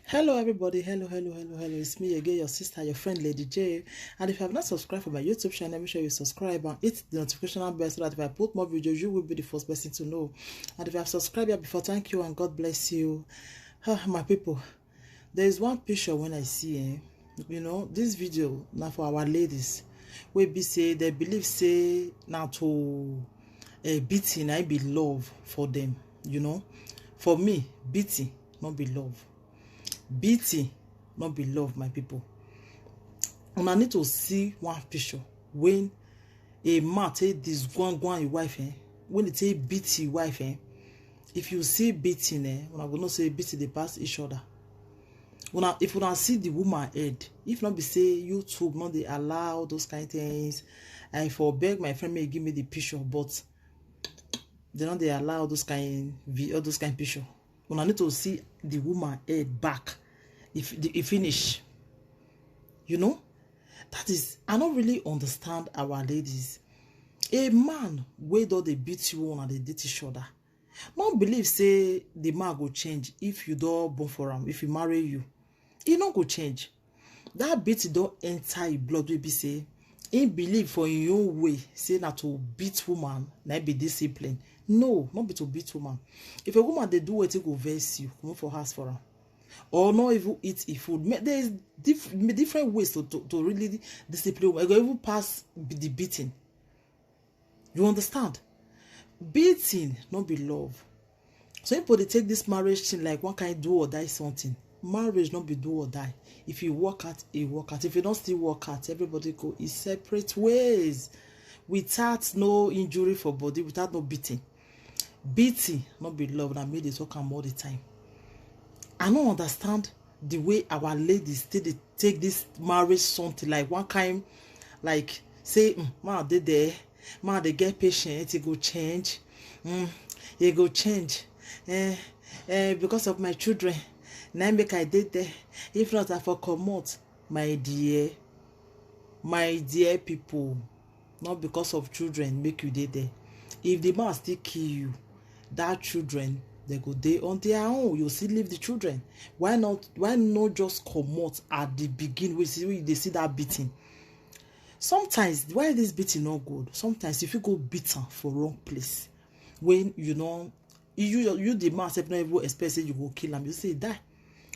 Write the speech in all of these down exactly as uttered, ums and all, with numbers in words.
Hello, everybody. Hello, hello, hello, hello. It's me again, your sister, your friend, Lady J. And if you have not subscribed for my YouTube channel, make sure you subscribe and hit the notification bell so that if I put more videos, you will be the first person to know. And if you have subscribed here before, thank you and God bless you. Ah, my people, there is one picture when I see, eh? You know, this video now for our ladies. We be say they believe say now to a beating, I be love for them. You know, for me, beating not be love. Beating not be love, my people. And I need to see one picture when a man take this guan guan his wife, eh? When he take beat his wife, eh? If you see beating, eh, una go know say beating dey pass each other. Una, if una see the woman head, if not be say YouTube not dey allow those kind things, I for beg my friend may give me the picture, but they not dey allow those kind vi-, all those kind picture. Una need to see the woman head back. If the, if finish, you know, that is, I don't really understand our ladies. A man wey don dey beat you, una dey date each other. No believe say the man go change if you don born for am, if he marry you. He no go change. That beat don enter him blood wey be say he believe for him own way say na to beat woman, na be discipline. No, not be to beat woman. If a woman dey do wetin go vex you, comot for house for am. Or not even eat e food. Ma-, there is diff-, different ways to, to, to really discipline woman. E go even pass be-, the beating. You understand? Beating not be love. Some people dey take this marriage thing like one kind do or die something. Marriage not be do or die. If you work out, you work out. If you don't still work out, everybody go in separate ways. Without no injury for body, without no beating. Beating not be love. Na me dey talk am all the time. I no understand the way our ladies still dey take this marriage something like one kind, like say, mm, man dey there, man dey get patient, e go change, mm, e go change, eh, eh, because of my children, na make I dey there. If not, I for comot. My dear, my dear people, not because of children make you dey there. If the man still kill you, that children, they go dey on their own. You still leave the children. Why not, why not just comot at the beginning? We see, we dey see that beating. Sometimes, why this beating not good? Sometimes if you go beat am for wrong place, when you know, you, you the man sef no even expect say you go kill am. You say die.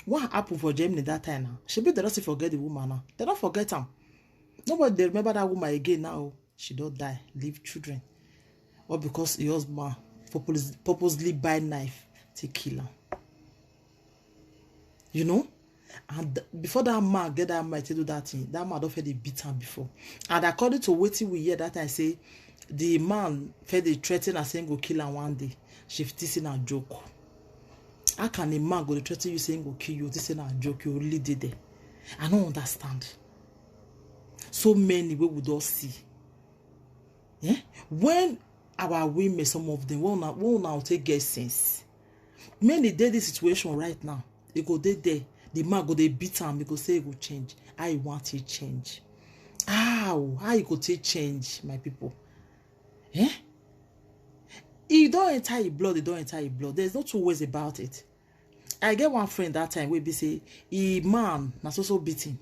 What happened for Germany that time now? Shebi they don't still forget the woman now. They don't forget am. Nobody dey remember that woman again now. She don't die, leave children. Or because your husband purpose-, purposely buy knife to kill her. You know? And th-, before that man get that man to do that thing, that man don't feel they beat her before. And according to wetin we hear that time, say the man feel they threaten her saying go kill her one day. She think say na joke. How can a man go dey threaten you saying go kill you? This is a joke. You really did it. I don't understand. So many we would all see. Eh? When our women, some of them, when una, when una take get sense, many dey this situation right now. E go dey there. The man go dey beat am. E go say e go change. How e want to change? How? How e go take change, my people? Eh? E don enter e blood. E don enter e blood. There's no two ways about it. I get one friend that time wey be say e man na so so beating.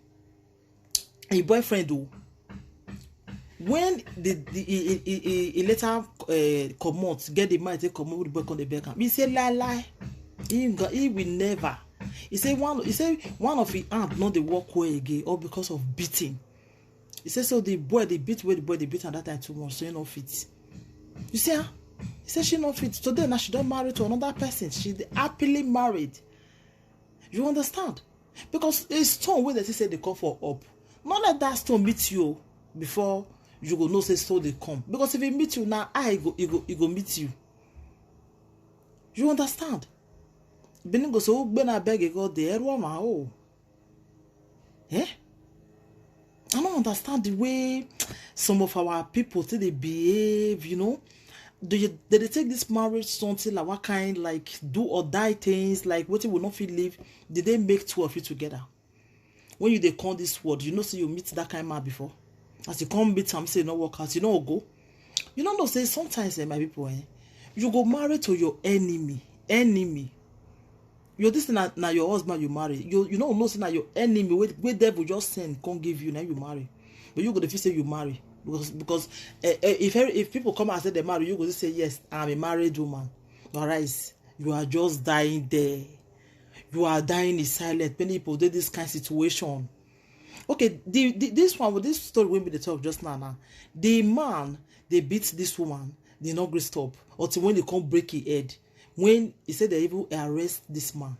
E boyfriend o. When the, the e, e, e, e, e later uh, comot, get the man take comot, the boy come dey beg am. He say lie lie. He, go- he will never. He say one. He say one of his hand not the work well again, all because of beating. He say so the boy they beat where the boy they beat at that time too much, so he no fit. You see, ah? He say she no fit. Today now she don't marry to another person. She dey happily married. You understand? Because a stone where they say they come for up. Not let that stone meet you before you go know say so they come. Because if it meet you now, I go, it go, it go meet you. You understand? Benin go so when I beg God the error ma oh. Eh? I don't understand the way some of our people say they behave, you know. Do you, they, they take this marriage something like what kind, like do or die things, like what you will not feel live? Did they make two of you together? When you they come this world, you know, see you meet that kind man before. As you come meet him, say no work out, you know go. You know, no say sometimes, eh, my people, eh, you go marry to your enemy, enemy. You, this na, na your husband you marry. You, you no know say na your enemy wey, wey devil just send come give you, na you marry. But you go dey feel say you marry because, because eh, eh, if every, if people come and say they marry, you go say, "Yes, I'm a married woman." Whereas you are just dying there. You are dying in silence. Many people dey this kind situation. Okay, the, the this one with this story wey we dey talk just now now. The man dey beat this woman, dey no gree stop until when they come break him head. When he said they even arrest this man.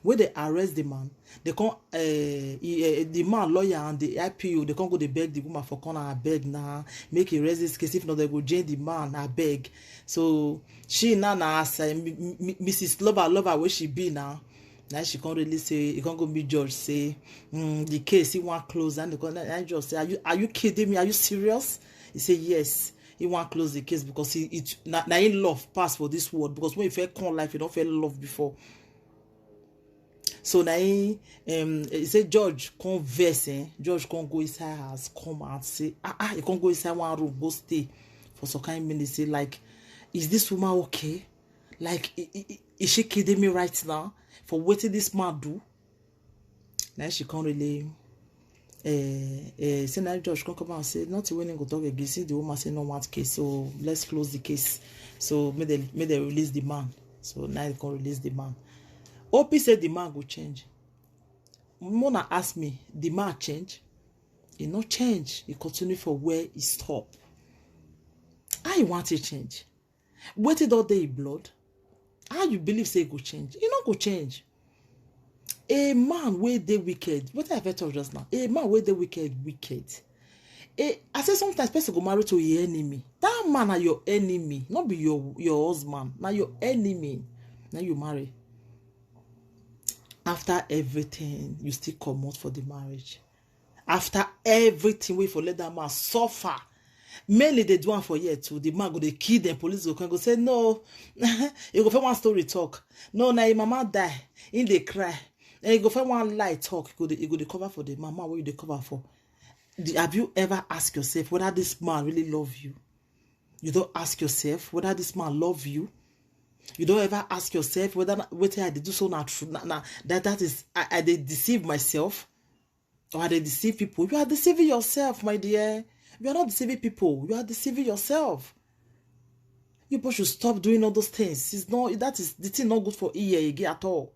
When they arrest the man, they come, uh, he, uh, the man lawyer and the I P O, they come go dey beg the woman for corner, "Abeg na, make he rest this case, if not they go jail the man, abeg." So she now na as uh, M- M- Missus Lover Lover wey she be now. Now she come really say, he come go meet judge say, mm, the case he want close, and the come, and judge say, "Are you, are you kidding me? Are you serious?" He say yes. He want close the case because he, it na, na him love pass for this world, because when he felt come life, he don't feel love before. So na him, um, he say judge come vex, eh? Judge come go inside house, come out say, ah ah, he come go inside one room, go stay for some kind minutes. Say like, "Is this woman okay? Like, i- i- i- is she kidding me right now for wetin this man do?" Now she come really uh, uh, say now judge come come and say nothing wey he go talk again, since the woman say no want case, so let's close the case. So make they, make they release the man. So now they come release the man. Hope he say the man go change. Mona ask me, the man change? He no change. He continue for where he stop. How you want to change? Wetin don dey him blood? How you believe say he go change? He no go change. A man wey dey wicked, wetin I fit talk just now, a man wey dey wicked, wicked. Eh, I say sometimes person go marry to your enemy. That man na your enemy, not be your, your husband, na your enemy. Now you marry. After everything, you still comot for the marriage. After everything, wey for let that man suffer. Mainly they do am for here too. The man go dey kill them. Police go come go say no. You go find one story talk. No, na him mama die. In dey cry. And you go find one lie talk. You go dey, you go dey cover for the mama wey you dey cover for. The, have you ever asked yourself whether this man really love you? You don't ask yourself whether this man love you. You don't ever ask yourself whether na- wetin I dey do so na true. Na, na, that, that is I, I dey deceive myself, or I dey deceive people. You are deceiving yourself, my dear. You are not deceiving people. You are deceiving yourself. You people should stop doing all those things. It's not, that is the thing not good for ear again at all.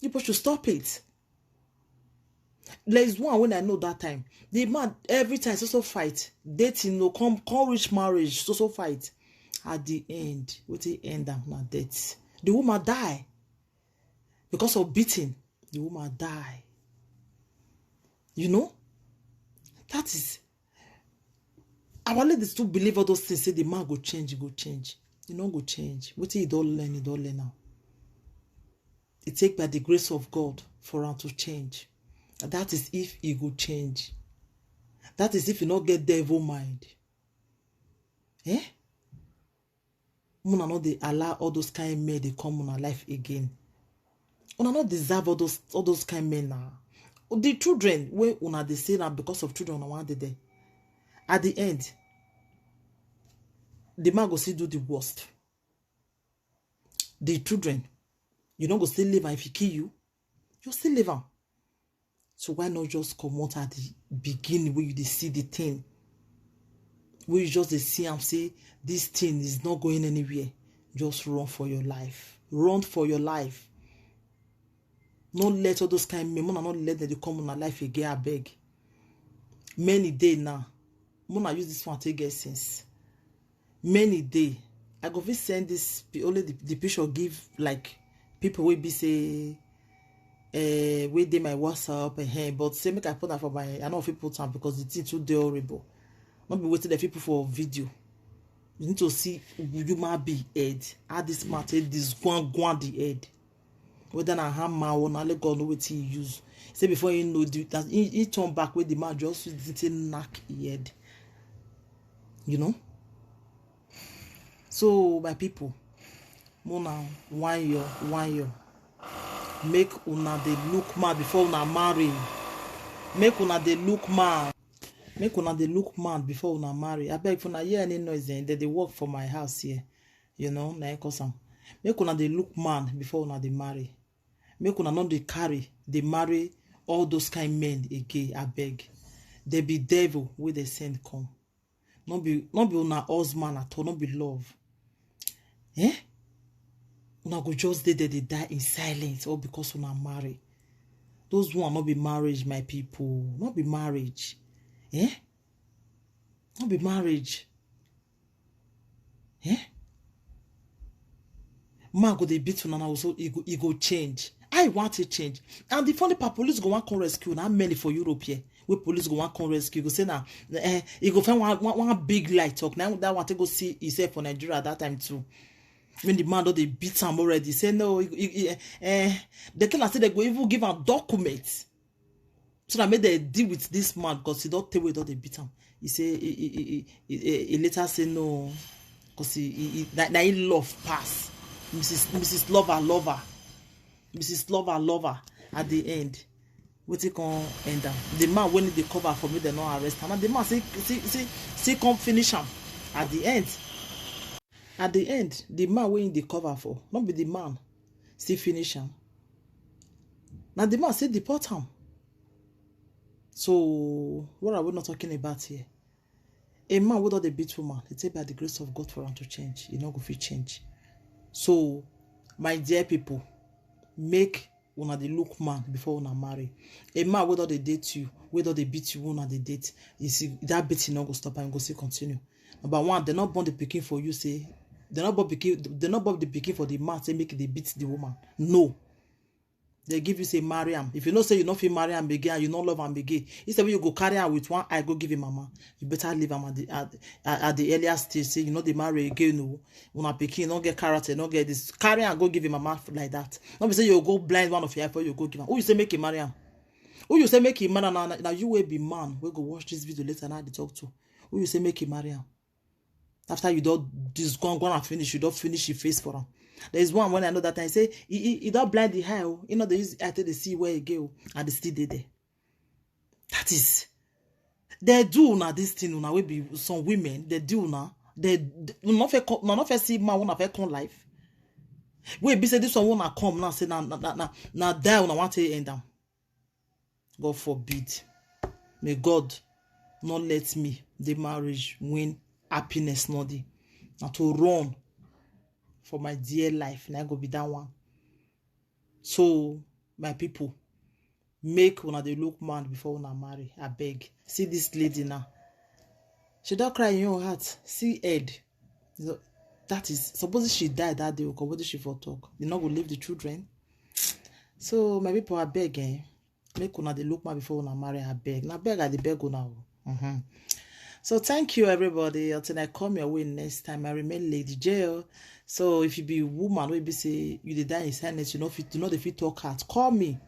You people should stop it. There is one when I know that time. The man every time so so fight, dating no come, come reach marriage, so so fight. At the end, what he end up na death. The woman die because of beating. The woman die. You know, that is our ladies too believe all those things. Say the man go change, he go change. He no go change. What he don't learn, he don't learn now. It take by the grace of God for him to change. That is if he go change. That is if he not get devil mind. Eh? Una no dey allow all those kind men dey come una life again. Una no deserve all those, all those kind men now. The children wey una dey say na because of children una wan dey there. At the end, the man go still do the worst. The children, you no go still leave am if he kill you. You still leave am. So why not just comot at the beginning wey you dey see the thing? Wey you just dey see am say this thing is not going anywhere. Just run for your life. Run for your life. No let all those kind men, mona no let them dey come una life again, abeg. Many dey now. Mona use this one take get sense. Many dey. I go fit send this pi- only the, the picture give like people wey be say eh wey dey my WhatsApp, eh, but say make I put am for my, I no fit put am because the thing too dey horrible. No be wetin dem fit put for video. You need to see human being head. How this man take this guan guan the head. Whether na hammer or na let God know wetin he use. Say before he know the that he, he turn back wey the man just use the thing knack him head. You know? So my people, mona one year, one year. Make una dey look man before una marry. Make una dey look man. Make una dey look man before una marry. Abeg, if una hear any noise, eh, dem dey work for my house here. You know, na im cause am. Make una dey look man before una dey marry. Make una no dey carry, dey marry all those kind men again, abeg. They be devil wey they send come. No be, no be una husband at all, no be love. Eh? Una go just dey there, dey die in silence, all because una marry. Those one no be marriage, my people. No be marriage. Eh? No be marriage. Eh? Man go dey beat una now, so e go, e go change. I want to change. And the funny part, police go wan come rescue. Now many for Europe here, where police go wan come rescue, go say na, eh, e go find one, one, one big lie talk. Now that one take go see himself for Nigeria at that time too. When the man don dey beat am already, say no, e, e, e, eh, they tell am say they go even give am documents. So that make they deal with this man, 'cause he don tey wey don dey beat am. He say, he, he, he, he, he, he later say no, 'cause he, he, he, na, na he love pass. Missus, Missus Lover, lover. Missus Lover, lover. At the end, wetin come end am? The man wey need the cover for me, they no arrest am. And the man say, see, see, see, come finish am at the end. At the end, the man wey him dey cover for, no be the man still finish am. Na the man still deport am. So what are we not talking about here? A man wey don dey beat woman, he say by the grace of God for am to change, he no go fit change. So, my dear people, make una dey look man before una marry. A man wey don dey date you, wey don dey beat you, una dey date, you see, that beating no go stop am, e go still continue. Number one, they not born the pikin for you, say, they not born pikin, they not born the pikin for the man, say make they beat the woman. No. They give you, say, marry am. If you know say you no fit marry am again and you no love am again, instead when you go carry am with one eye, go give him mama, you better leave am at the, at, at, at the earlier stage. Say you no dey marry again, no. Una pikin no get character, no get this. Carry am, go give him mama like that. No be say you go blind one of your eye before you go give am. Who you say make him marry am? Who you say make him marry am? Na, na, na you wey be man, wey go watch this video later now, they talk to. Who you say make him marry am? After you don this gone, gone and finish, you don finish your face for am. There is one when I know that time, say, he, he, he don blind the eye, oh. He no dey use eye take dey see where he go, oh, and they still dey there. That is, they do una this thing, una wey be some women, they do una, they, una no fit come, una no fit see man, una fit come life. Wey be say this one, una come now, say na, na, na, na, na die, una want to end am. God forbid. May God not let me the marriage win happiness, not the, na to run for my dear life. Na go be that one. So, my people, make una dey look man before una marry. I beg. See this lady now. She don cry in your heart. See head. You know, that is, suppose she die that day, or what did she for talk? They not go leave the children. So, my people, I beg, eh? Make una dey look man before una marry, I beg. Na beg, I dey beg una, oh. Mm-hmm. So thank you, everybody. Until I come your way next time, I remain Lady J O. So if you be woman, wey be say you dey die in silence, you know, fit, you know, they fit talk out. Call me.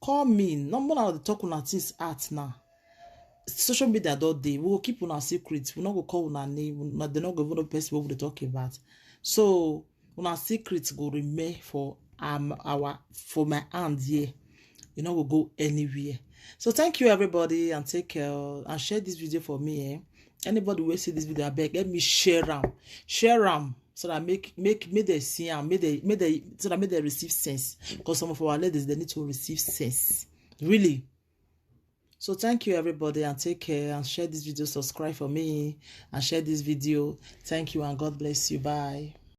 Call me. No more now, they talk una things out now. Social media don dey. We go keep una secret. We no go call una name. Una, they no go even know person wey we dey talk about. So una secret go remain for, um, our, for my hand here. You no go go anywhere. So thank you, everybody, and take care, and share this video for me, eh? Anybody wey see this video, I beg, let me share am. Share am so that make, make, make they see am, make they, make they, so that make they receive sense. 'Cause some of our ladies, they need to receive sense. Really. So thank you, everybody, and take care, and share this video, subscribe for me, and share this video. Thank you, and God bless you. Bye.